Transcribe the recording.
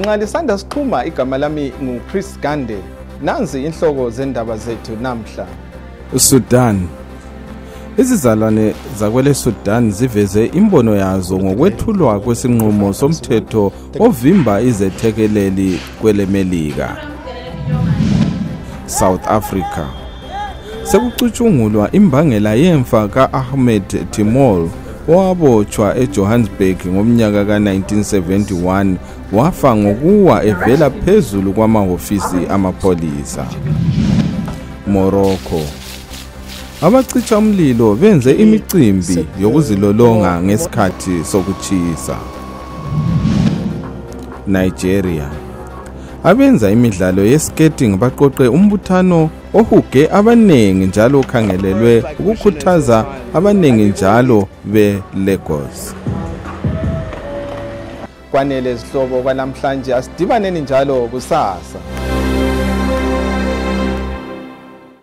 Lanxa lisanda sixhuma, igama lami nguChris Gande. Nanzi inhloko zendaba zethu namhla. Sudan. Izizalwane zakwele Sudan ziveze imbono yazo ngokwethulwa kwesinqumo somthetho ovimba izethekeleli kwele Melika. South Africa. Sekucutshungulwa imbangela yemfa ka-Ahmed Timol owabotshwa eJohannesburg ngomnyaka ka-1971 wafa ngokuwa evela phezulu kwamahofisi amapholisa. Morocco. Abacitsha umlilo benze imicimbi yokuzilolonga ngesikhathi sokutshisa. Nigeria. Abenza imidlalo ye-skating baqoqe umbuthano ohuge abanengi njalo ukhangelelwe ukukhuthaza abanengi njalo be-Lagos. Kwanele zihlobo kwanamhlanje, asidibaneni njalo kusasa.